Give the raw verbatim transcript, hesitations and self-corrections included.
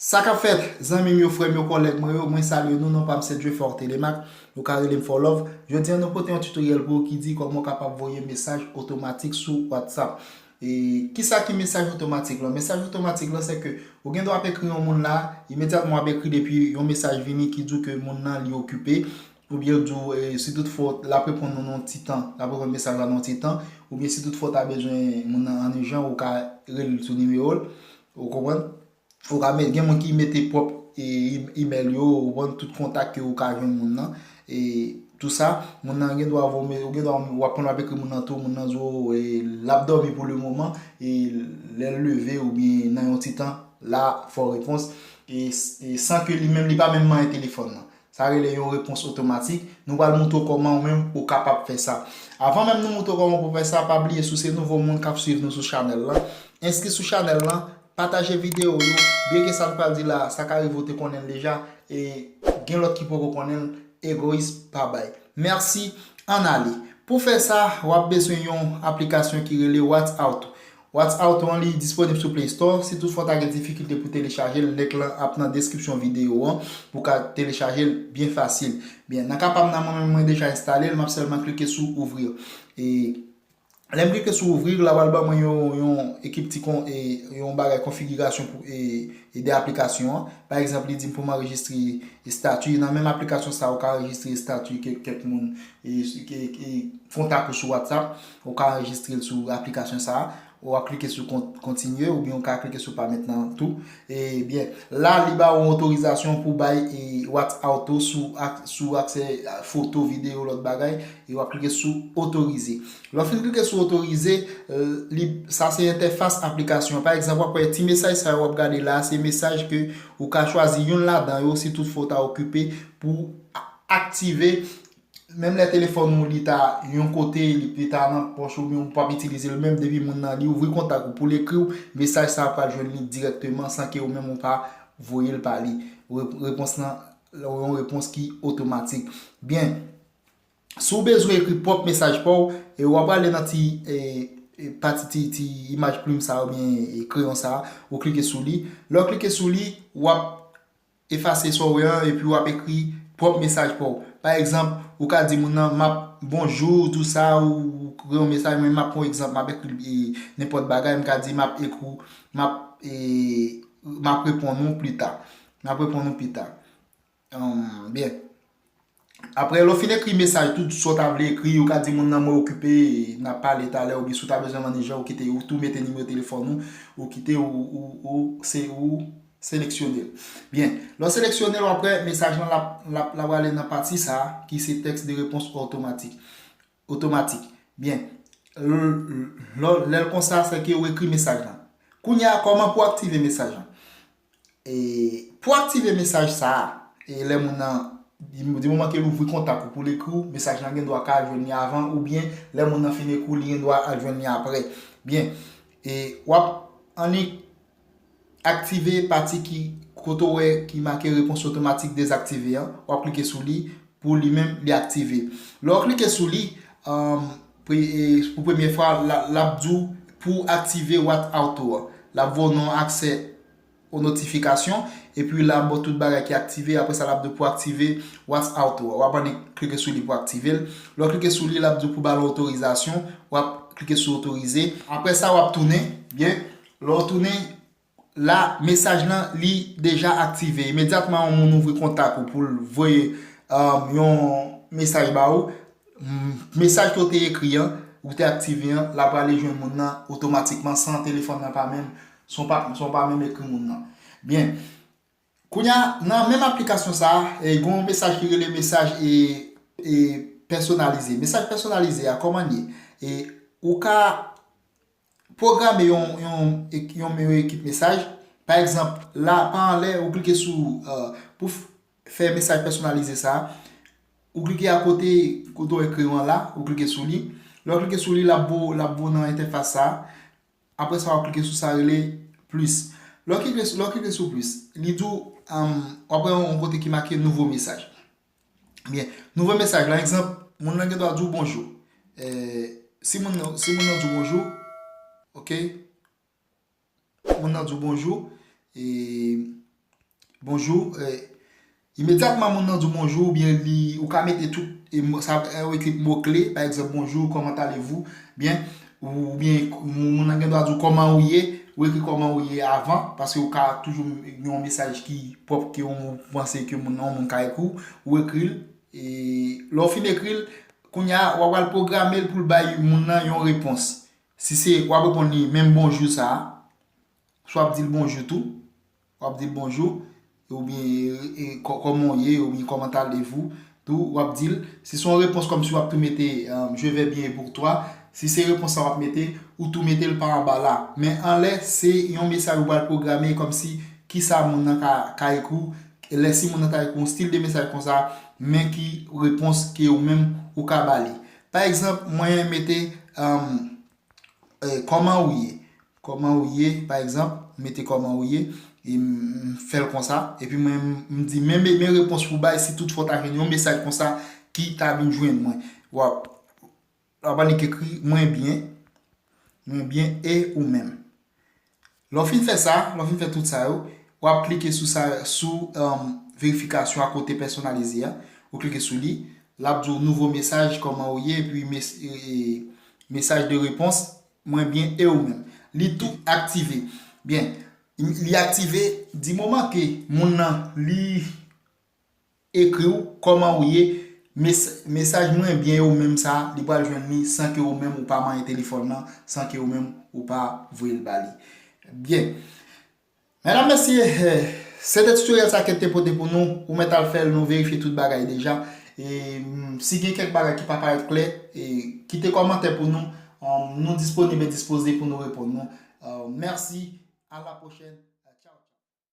Sa k ap fèt, zanmi m yo, frè m yo, kòlèg mwen yo, mwen salye nou, non pa m se Jeffer Telemaque, ou ka rele m For Love. Jodi a nou pote yon tutorial pou ou ki di kòman w kapab voye mesaj otomatik sou WhatsApp. E kisa ki mesaj otomatik lan? Mesaj otomatik lan se ke ou gen dwa ap ekri yon moun la, imedyatman w ap ekri depi yon mesaj vini ki di w ke moun nan li okipe, oubyen l di w, e, si toutfwa l ap reponn nou nan yon ti tan, l ap reponn mesaj la nan yon ti tan, oubyen si toutfwa w ta bezwen moun nan an ijan, ou ka rele l sou nimewo l, ou konprann? Ou ka met, gen moun ki mete pwòp, e, im- email yo, ou konprann, tout kontak ke ou ka jwenn moun nan. E tou sa, moun nan gen dwa voye, ou gen dwa w ap pran, w ap ekri moun nan tou, moun nan di w, e, l ap dòmi pou le moman, e lè l leve oubyen nan yon ti tan, la fè w repons, e, e san ke li menm, li pa menm manyen telefòn nan. Sa rele yon repons otomatik. Nou pral montre w kòman ou menm ou kapab fè sa. Avan menm nou montre w kòman pou fè sa, pa bliye si w se nouvo moun k ap swiv nou sou chanèl lan, enskri sou chanèl lan, pataje videyo yo, byen ke sa n pral di la a, sa ka rive w te konnen l deja, e gen lòt ki poko konnen l, egoyis pa bay. Mèsi, ann ale. Pou fè sa, w ap bezwen yon aplikasyon ki rele WhatsAuto. WhatsAuto an li disponib sou Play Store. Si toutfwa w ta gen difikilte pou telechaje l, link lan ap nan deskripsyon videyo an pou w ka telechaje l byen fasil. Byen, nan ka pa m nan, mwen menm mwen deja enstale l, m ap sèlman klike sou ouvrir. E lè m klike sou ouvrir, la pral ban mwen yon, yon ekip ti kon, e, yon bagay konfigirasyon pou, e, e de aplikasyon an. Pa egzanp, li di m pou m anrejistre estati. Nan menm aplikasyon sa, ou ka anrejistre estati kèk, kèk moun, e, e, e kontak ou sou WhatsApp. Ou ka anrejistre l sou aplikasyon sa a. Ou ap klike sou kon- kontinye oubyen ou ka klike sou pa mentnan tou. Ebyen, la, li ba ou otorizasyon pou bay, e, WhatsAuto sou ak- sou aksè a foto, videyo, lòt bagay, e w ap klike sou otorize. Lè w fin klike sou otorize, e, li, sa se entèfas aplikasyon. Pa egzanp, w ap wè ti mesaj sa yo w ap gade la, se mesaj ke ou ka chwazi youn ladan yo si toutfwa w ta okipe pou a- aktive. Menm lè telefòn ou li ta yon kote, li, li ta nan pòch ou, oubyen ou p ap itilize l menm, depi moun nan li ouvri kontak ou pou l ekri w, mesaj sa a pral jwenn li dirèkteman san ke ou menm ou pa voye l pa li. Re- repons lan, yon repons ki otomatik. Byen, si w bezwen ekri pwòp mesaj pa w, e w ap ale nan ti, e, e, pati ti, ti imaj plim sa a oubyen, e, kreyon sa a, ou klike sou li. Lè w klike sou li, w ap efase sa w wè an, epi w ap ekri pwòp mesaj pa w. Pa egzanp, ou ka di moun nan, "M ap, bonjou," tou sa, ou, ou kreye yon mesaj, men m ap pran egzanp, m ap ekri, e, nenpòt bagay, m ka di, "M ap ekri, m ap, e, m ap reponn ou pli ta." M ap reponn ou pli ta. Ann, byen. Apre, lè w fin ekri mesaj, tout sa w ta vle ekri, ou ka di moun nan, "Mwen okipe, n ap pale talè," oubyen si w ta bezwen manager, ou kite, ou tou mete nimewo telefòn ou, ou kite, ou, ou, ou, se, ou seleksyone l. Byen, lè w seleksyone l, apre, mesaj lan, l ap, l ap, l ap prale nan pati sa a, ki se tèks de repons otomatik. Otomatik. Byen, l- l- lè l konsa, se ke ou ekri mesaj lan. Kounye a, kòman pou aktive mesaj lan? E pou aktive mesaj sa a, e lè moun nan, di, di moman ke l ouvri kontak ou pou l ekri w, mesaj lan gen dwa ka al jwenn li avan, oubyen lè moun nan fin ekri w, li gen dwa al jwenn li apre. Byen, e w ap annik aktive pati ki, kote w wè ki make repons otomatik dezaktive an, w ap klike sou li pou li menm li aktive. Lè w klike sou li, um, pre- e pou premye fwa, l a- l ap di w pou aktive WhatsAuto an. L ap voye w nan aksè o notifikasyon, epi l ap ba w tout bagay ki aktive, apre sa l ap di w pou aktive WhatsAuto a. W ap annik klike sou li pou aktive l. Lè w klike sou li, l ap di w pou ba l otorizasyon, w ap klike sou otorize. Apre sa, w ap tounen, byen, lè w tounen, la, mesaj lan, li deja aktive. Imedyatman, yon moun ouvri kontak ou pou l voye, um, yon mesaj ba ou, m- mesaj ke w te ekri an, ou te aktive an, l ap prale jwenn moun nan otomatikman san telefòn nan pa menm, san w pa, san w pa menm ekri moun nan. Byen. Kounye a, nan menm aplikasyon sa a, e, gen yon mesaj ki rele mesaj, e, e, pèsonalize. Mesaj pèsonalize a, kòman l ye? E, ou ka pwograme yon, yon, yon, yon ekip mesaj. Pa egzanp, la, pa anlè, ou klike sou, e, pou f- fè mesaj pèsonalize sa a, ou klike akote, kote w wè kreyon an la, ou klike sou li. Lè w klike sou li, l ap voye w, l ap voye w nan entèfas sa a. Apre sa, w ap klike sou sa rele plis. Lè w klike, lè w klike sou plis, li di w, um, w ap wè yon kote ki make nouvo mesaj. Byen, nouvo mesaj la, egzanp, moun nan gen dwa di w bonjou. E, si moun nan, si moun nan di w bonjou, oke? Moun nan di w bonjou, e, Bonjou. Imedyatman moun nan di w bonjou, oubyen li, ou ka mete tout, e, mo- sa, e, ou ekri mo kle, pa egzanp, bonjou, comment allez-vous? Byen, oubyen moun nan gen dwa di w kòman ou ye, ou ekri kòman ou ye avan, paske ou ka toujou gen yon mesaj ki pwòp ke ou panse ke moun nan, yon moun ka ekri w, ou ekri l, e lè w fin ekri l, kounye a, w ap al pwograme l pou l bay moun nan yon repons. Si se, w ap reponn li menm bonjou sa a, swa w ap di l bonjou tou, w ap di l bonjou, oubyen e, e, kò- kòman w ye, oubyen comment allez-vous, tou, w ap di l. Si se yon repons kòmsi w ap tou mete, um, je vais bien et pour toi, si se repons sa w ap mete, ou tou mete l pa anba la. Men anlè, se yon mesaj ou pral pwograme kòmsi kisa moun nan ka, ka ekri w, lè si moun nan ta ekri w yon stil de mesaj konsa, men ki repons ke ou menm ou ka ba li. Pa egzanp, mwen mete, um, e, kòman ou ye? Kòman ou ye, pa egzanp, mete kòman ou ye, e m m fè l konsa, epi mwen m- m di men, men, men repons pou bay si tout fwa w ta jwenn yon mesaj konsa ki ta vin jwenn mwen. W ap, w ap annik ekri mwen byen, mwen byen e ou menm. Lè w fin fè sa, lè w fin fè tout sa yo, w ap klike sou sa, sou, um, verifikasyon a kote pèsonalize a. Ou klike sou li, l ap di w nouvo mesaj, kòman ou ye, epi mes- e- e- mesaj de repons, mwen byen e ou menm. Li tou aktive. Byen, li aktive di moman ke moun nan li ekri w kòman ou ye, mes- mesaj mwen byen e ou menm sa, li pral jwenn li san ke ou menm ou pa manyen telefòn nan, san ke ou menm ou pa voye l ba li. Byen. Medam, mesye, eh, se te tutorial sa ke te pote pou nou. Ou mèt al fè l, nou verifye tout bagay deja. E, mm, si gen kèk bagay ki pa parèt klè, e, kite kòmantè pou nou. Um, nou disponib e dispoze pou nou reponn nou. Uh, mèsi, a la pwochèn.